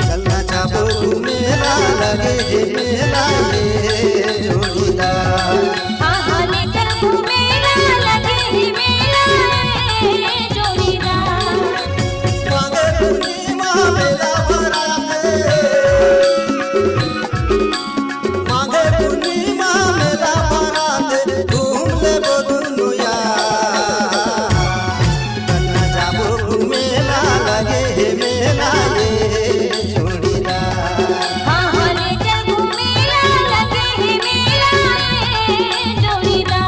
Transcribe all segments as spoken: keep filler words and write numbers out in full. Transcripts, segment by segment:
चलना जाबो घूमे ला, लगे हे मेला ये जोड़ीदार। हाँ, हाँ, ले चल घूमे ला, लगे हे मेला ये जोड़ीदार। माघे पूर्णिमा मेला भराथे, माघे पूर्णिमा मेला भराथे, घूम लेबो दुनो यार। चलना जाबो घूमे ला, लगे हे मेला ये जोड़ीदार। हाँ, हाँ, ले चल घूमे ला, लगे हे मेला ये जोड़ीदार।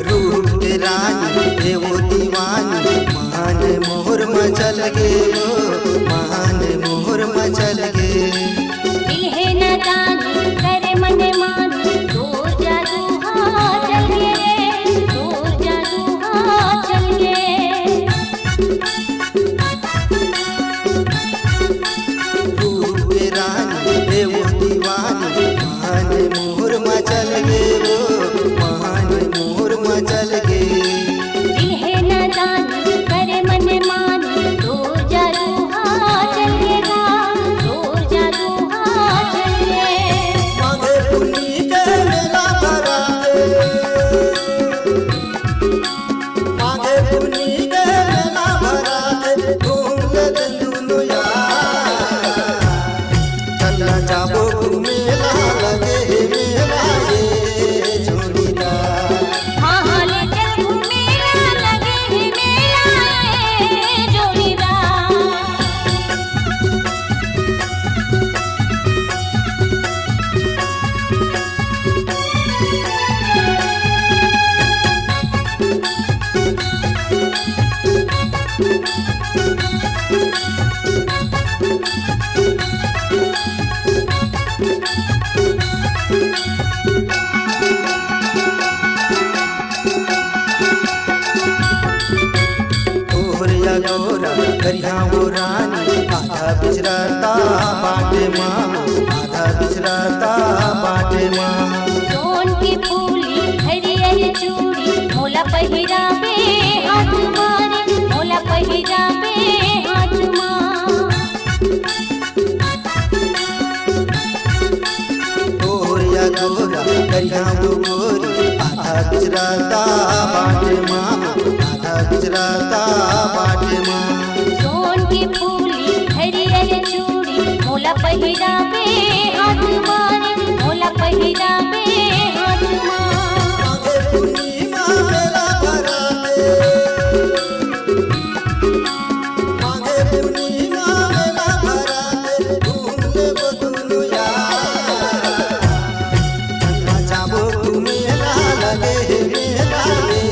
रूप के रानी हे वो दीवानी, मान मोर मचल गे वो, मान मोर मचल गे। दिल हे नादानी, करे मन मानी, तोर जादू हा चल गे, तोर जादू हा चल गे। रूप के रानी हे वो दीवानी, मान मोर मचल गे वो, मान मोर मचल गे। दिल हे नादानी, करे मन मानी, तोर जादू हा चल गे गा, तोर जादू हा चल गे। माघे पुन्नी के मेला भराथे, माघे पुन्नी के मेला भराथे, घूम लेतेन दुनो यार। चलना जाबो घूमे ला, लगे हे मेला ये जोड़ीदार। हाँ, हाँ, ले चल घूमे ला, लगे हे मेला ये जोड़ीदार। तोर या गोरा करिहा वो रानी, आधा बिचरता बाटे माँ, आधा बिचरता बाटे माँ। सोन के फूली हरियर चूड़ी, मोला पहिराबे हाथ मा रे, मोला पहिराबे हाथ मा। तोर या गोरा करिहा वो गोरी, आधा बिचरता बाटे माँ, आधा बिचरता बाटे माँ। सोन के फूली हरियर चूड़ी, मोला पहिराबे हाथ मा रे, मोला पहिराबे हाथ मा। माघे पूर्णिमा मेला भराथे, माघे पूर्णिमा मेला भराथे, घूम लेबो दुनो यार। चलना जाबो घूमे ला, लगे हे मेला ये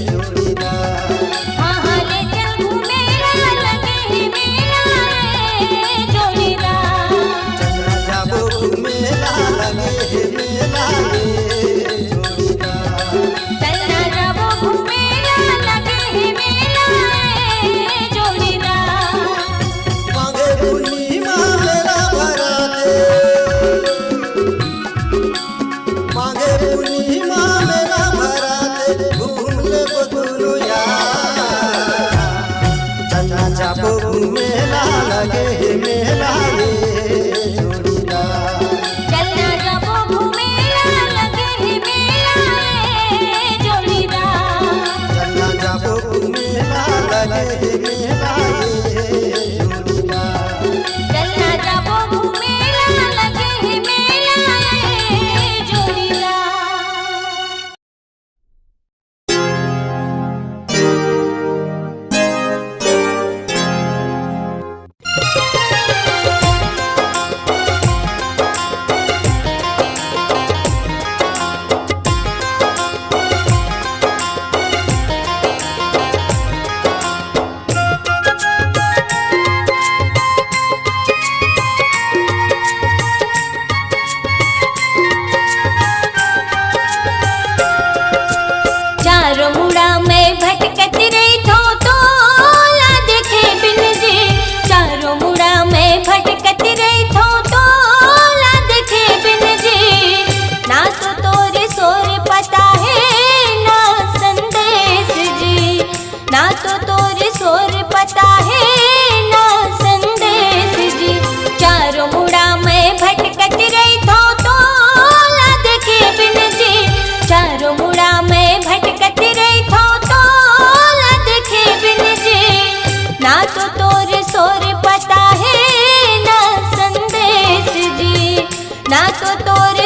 जोड़ीदार। हाँ, हाँ, ले चल घूमे ला, लगे हे मेला ये जोड़ीदार। चलना जाबो घूमे ला, लगे हे मेला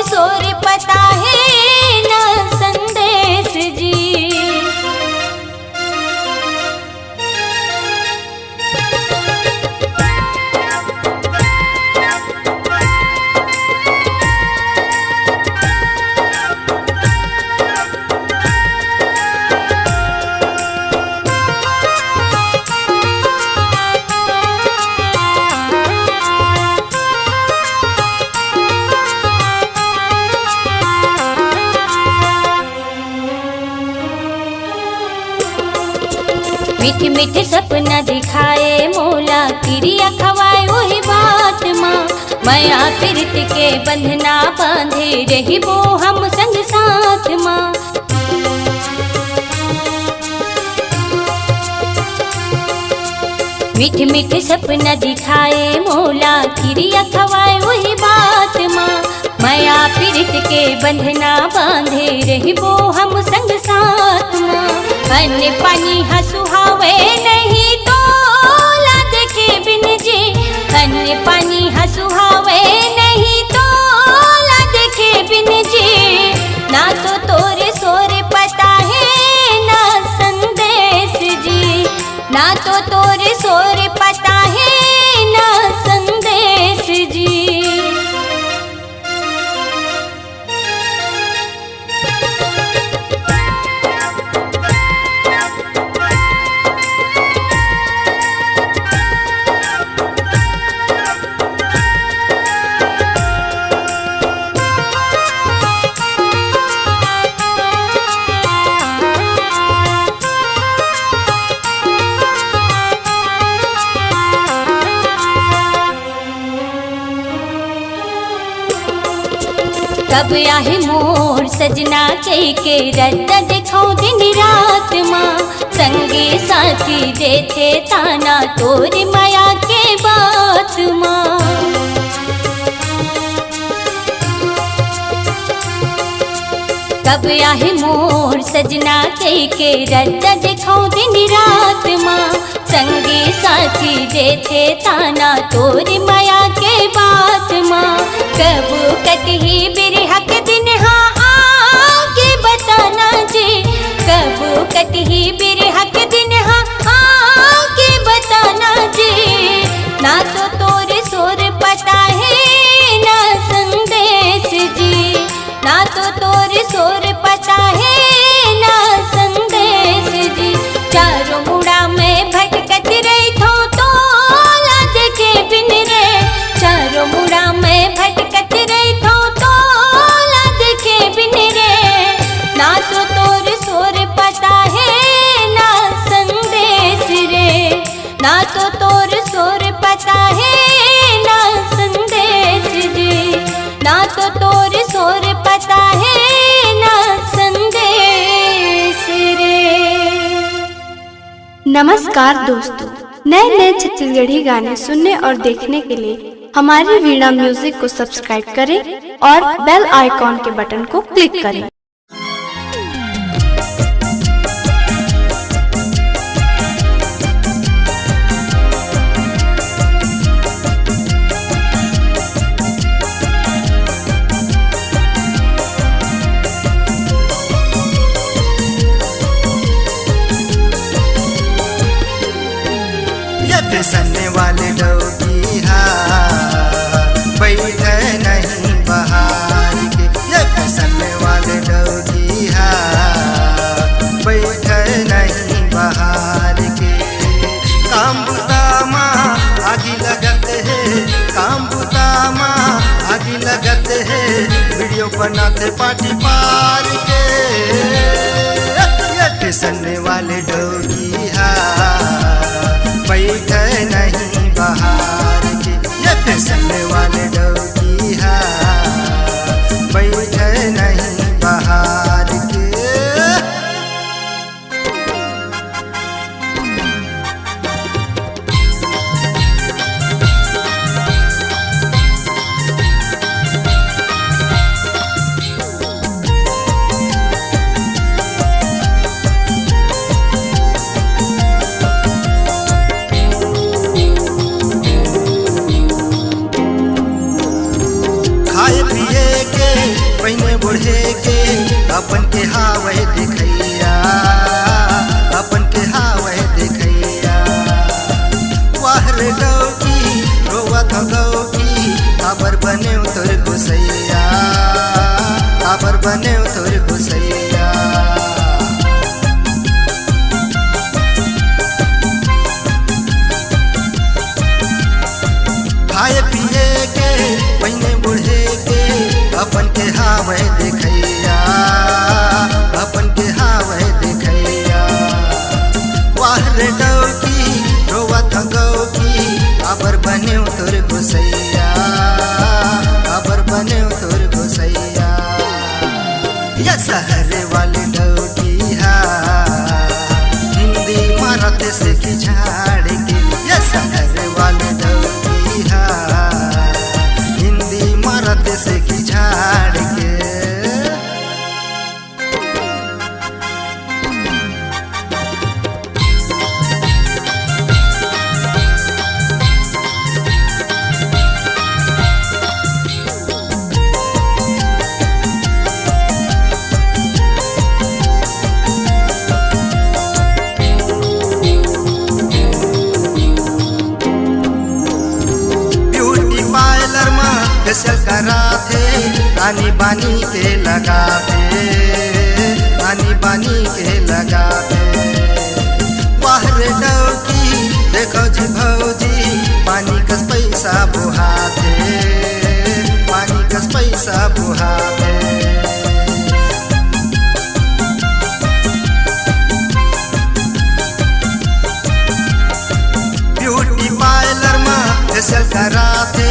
सोर पता हे ना संदेश जी। मीठ मीठ सपना दिखाए मोला, किरिया खवाए ओही बात मा। मया पीरित के बंधना बांधे, रहिबो हम संग साथ मा। मीठ मीठ सपना दिखाए मोला, किरिया खवाए ओही बात मा। मया पीरित के बंधना बांधे, रहिबो हम संग साथ मा। अन्न पानी ह सुहावे नहीं तोला देखे बिन जी। अन्न पानी ह सुहावे नहीं तोला देखे बिन जी। ना तो तोर सोर पता हे ना संदेश जी। ना तो तोर सोर पता हे ना संदेश जी। कब आही मोर सजना कहिके रद्दा देखौं दिन रात मा। संगी साथी देथे ताना तोर मया के बात मा। कब आही मोर सजना कहिके रद्दा देखौं दिन रात मा। संगी साथी देथे ताना तोर मया के बात मा। कब कटही बिरहा के दिन हा आके बताना जी। कब कटही बिरहा के दिन हा आके बताना जी। ना तो तोर सोर पता हे ना संदेश जी। ना तो तोर सोर पता हे ना संदेश जी। चारों मुड़ा मैं भटकत रहिथौं तोला देखे बिन रे। चारों मुड़ा मैं भटकत रहिथौं तोला देखे बिन रे। ना तो तोर सोर पता हे ना संदेश रे। ना तो तोर सोर पता हे ना संदेश जी। ना तो तोर सोर पता हे ना संदेश रे। नमस्कार दोस्तों, नए नए छत्तीसगढ़ी गाने सुनने और देखने के लिए हमारी वीणा म्यूजिक को सब्सक्राइब करें और बेल आइकॉन के बटन को क्लिक करें। ये फैशन वाले डौकी हा, बैठे नहीं बहार के। ये फैशन वाले डौकी हा, बैठे नहीं बहार के। काम बुता मा आगी लगत हे, काम बुता मा आगी लगत हे, वीडियो बनाथे पार्टी पार के। ये फैशन वाले डौकी हा, बैठे नहीं बहार के। ये फैशन वाले डौकी हा, बैठे नहीं बहार के। खाए पिए के देखइया, अपन के हावय देखइया। वाह रे डौकी, रोवत हंव गौकी, काबर बनेव तोर गोसैया, काबर बनेव तोर गोसैया। ये शहर वाली डौकी हा, हिंदी मारत से की झाड़ के। ये शहर वाली डौकी हा, हिंदी मारत से की झाड़ के। ब्यूटी पार्लर म फेशियल कराथे, आनी बानी के लगाथे, आनी बानी के लगाथे। वाह रे डौकी, देखो जी भौजी, पानी कस पैसा बोहाथे, पानी कस पैसा बोहाथे। ब्यूटी पार्लर म फेशियल कराथे,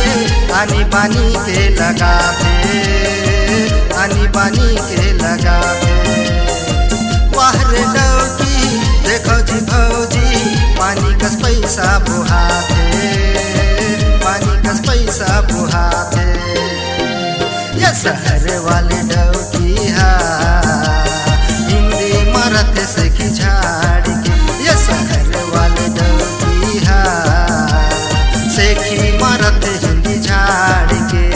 आनी बानी के लगाथे, आनी बानी के लगाथे। वाह रे डौकी, देखो जी भौजी, पानी कस पैसा बोहाथे, पानी कस पैसा बोहाथे। ये शहर वाली डौकी हा, हिंदी मारत से की झाड़ के। ये शहर वाली डौकी हा, से की मारत हिंदी झाड़ के।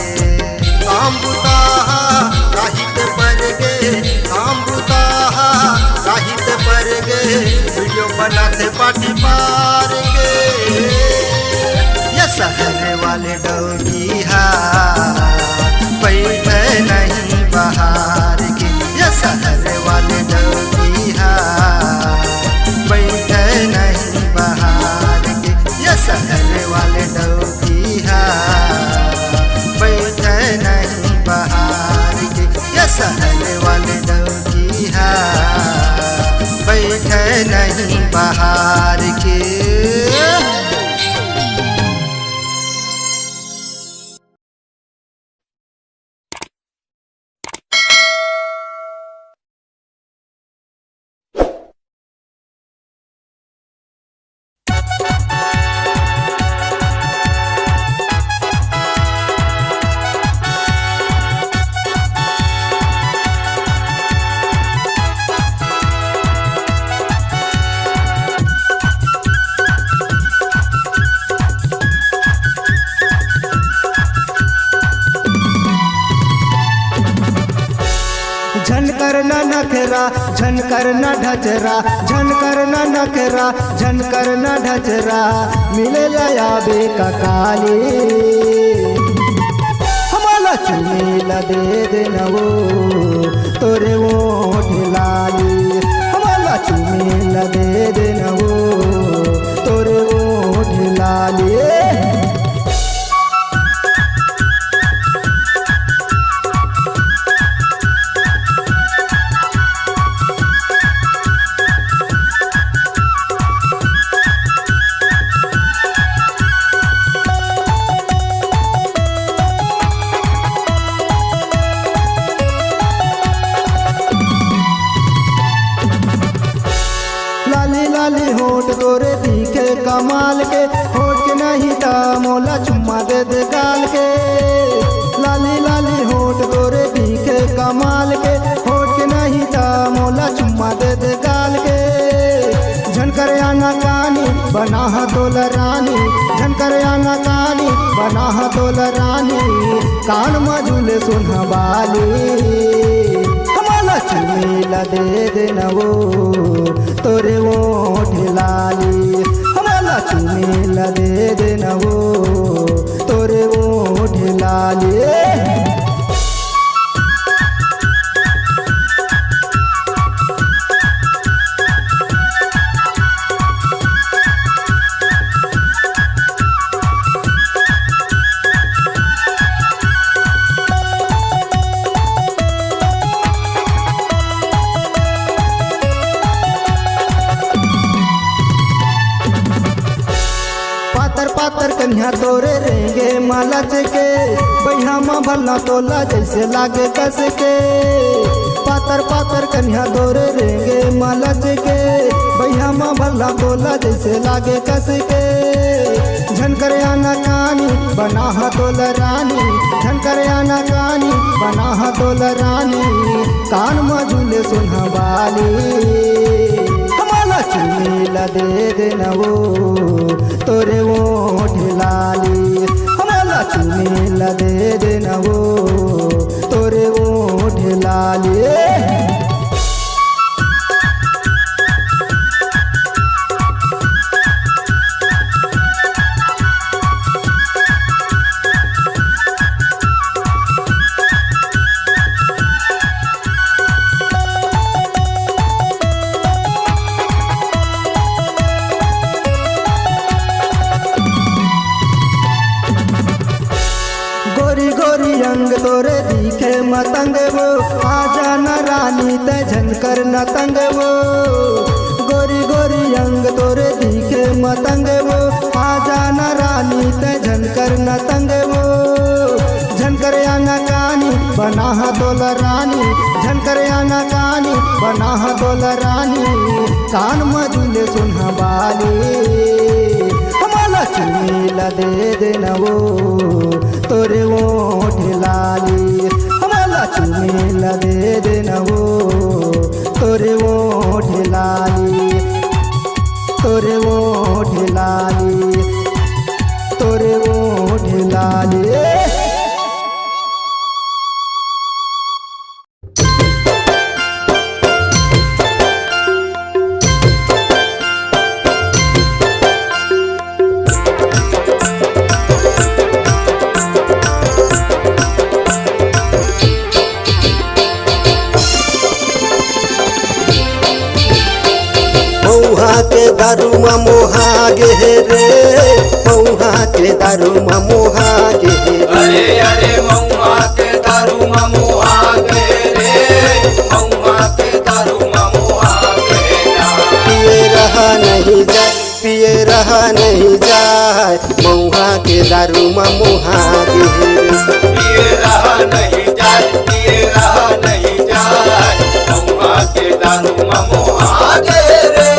काम बुता हा, राहित पर गे, काम बुता हा, राहित पर गे, वीडियो बनाथे पाटी पार के। ये शहर वाले डौकी हा, बैठे नहीं बाहर के। ये शहर वाले डौकी हा, बैठे नहीं बाहर के। ये शहर वाले डौकी हा, बैठे नहीं बाहर के। ये शहर वाले डौकी हा, बैठे नहीं बाहर के। झन करना नखरा, झन करना ढचरा, झन करना नखरा, झन करना ढचरा, मिले ला आबे का काली। हमला चुमे ला दे दे न वो तोरे ओठ लाली, हमला चुमे ला दे दे न वो तोरे ओठ लाली। लाली लाली होठ तोरे दिखे कमाल के, होठ के नहीं ता मोला चुम्मा दे दे गाल के। लाली लाली होठ तोरे दिखे कमाल के, होठ के नहीं ता मोला चुम्मा दे दे गाल के। झन कर आना कानी बना हा तोला रानी, झन कर आना कानी बना हा तोला रानी, कान म झूले सोनहा बाली। हमला चुमे ला दे दे न वो तोरे ओठ लाली, हमला चुमे ला दे दे न वो तोरे ओठ लाली। तोरे रेंगे म लचके, बइहा म भल्ला तोला जइसे लागे कस के। पातर पातर कनिहा तोरे रेंगे म लचके, बइहा म भल्ला तोला जइसे लागे कस के। झन कर आना कानी, बना ह तोला रानी, झन कर आना कानी, बना ह तोला रानी। कान म झूले सोनहा बाली, हमला चुनी ला दे देना वो तोरे ओठ लाली, हमला चुनी ला दे देना वो तोरे ओठ लाली। गोरी गोरी अंग तोरे दिखे मतंग वो, आ जाना रानी तै झन कर न तंग वो। गोरी गोरी अंग तोरे दिखे मतंग वो, आ जाना रानी तै झन कर न तंग वो। झन कर आना कानी, बना ह तोला रानी, झन कर आना कानी, बना ह तोला रानी। कान म झूले सोनहा बाली, हमला चुनी ला दे देना वो तोरे ओठ लाली, हमला चुनी ला दे देना वो तोरे ओठ लाली, तोरे ओठ लाली, तोरे ओठ लाली। मउहा के दारू म मोहा गे हे रे, मउहा के दारू म मोहा गे हे रे। अरे, अरे, मउहा के दारू म मोहा गे रे, मउहा के दारू म मोहा गे ना। पिए रहा नहीं जाए, पिए रहा नहीं जाए, मउहा के दारू म मोहा गे रे। पिए रहा नहीं जाए, पिए रहा नहीं जाए, मउहा के दारू म मोहा गे रे।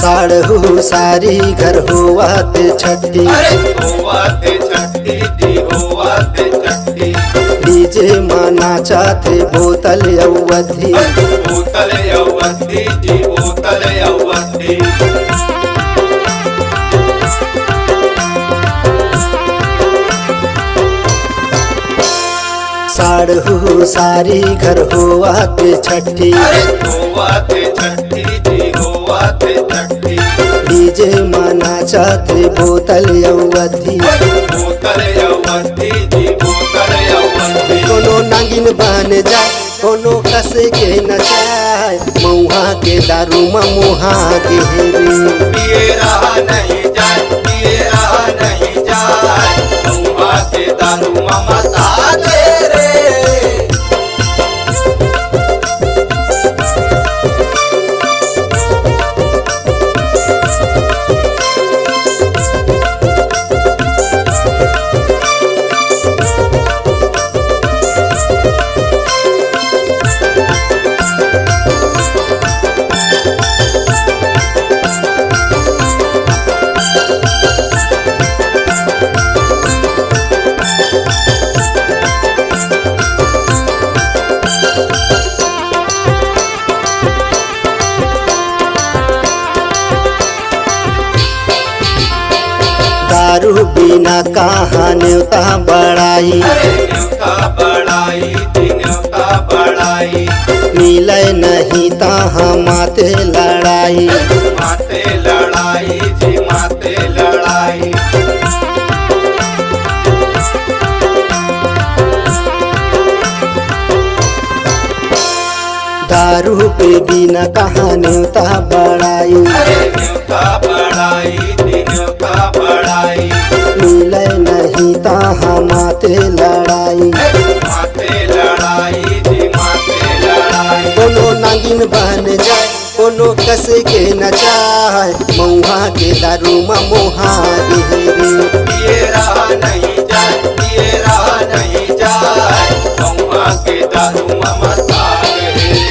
साढ़ू सारी घर होवत छट्टी। अरे होवत छट्टी जी, होवत छट्टी। डीजे म नाचत हे बोतल अउ अवधी। बोतल अउ अवधी जी, बोतल अउ अवधी। साढ़ू सारी घर होवत छट्टी। अरे होवत छट्टी जी, होवत छट्टी। डीजे म नाचत हे बोतल अउ अवधी। बोतल अउ अवधी जी, बोतल अउ अवधी। कोनो नागिन बन जाए, कोनो कस के नचाए, मउहा के दारू म मोहा गे हे रे। पिए रहा नहीं जाए, पिए रहा नहीं जाए, मउहा के दारू म मता गे रे। दारू बिना कहाँ नेवता बड़ाई। अरे नेवता बड़ाई, जी नेवता बड़ाई। मिलय नहीं तहाँ माते लड़ाई। माते लड़ाई, जी माते लड़ाई। दारू के बिना कहाँ नेवता बड़ाई। अरे नेवता बड़ाई, जी नेवता बड़ाई। मिलय नहीं तहाँ माते लड़ाई। माते लड़ाई, जी माते लड़ाई। कोनो नागिन बन जाय, कोनो कस के नचाय, मउहा के दारू म मोहा गे रे। पिए रहा नहीं जाय, पिए रहा नहीं जाय, मउहा के दारू म मता गे रे।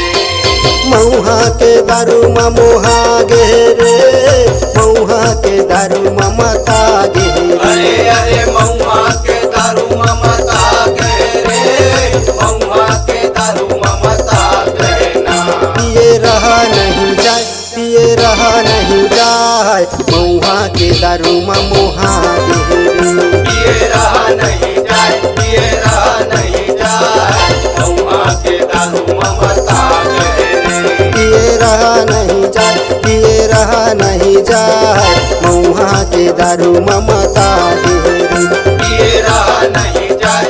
मउहा के दारू म मोहा गे रे, मउहा के दारू म मता गे रे। अरे, अरे, मउहा के दारू म मता गे रे, मउहा के दारू म मता गे ना। पिए रहा नहीं जाय, पिए रहा नहीं जाय, मउहा के दारू म मोहा गे रे। पिए रहा नहीं जाय, पिए रहा नहीं जाय, मउहा के दारू म मता गे रे। पिए रहा नहीं जाय, पिए रहा नहीं जाय, मउहा के दारू म मता गे रे। पिए रहा नहीं जाय,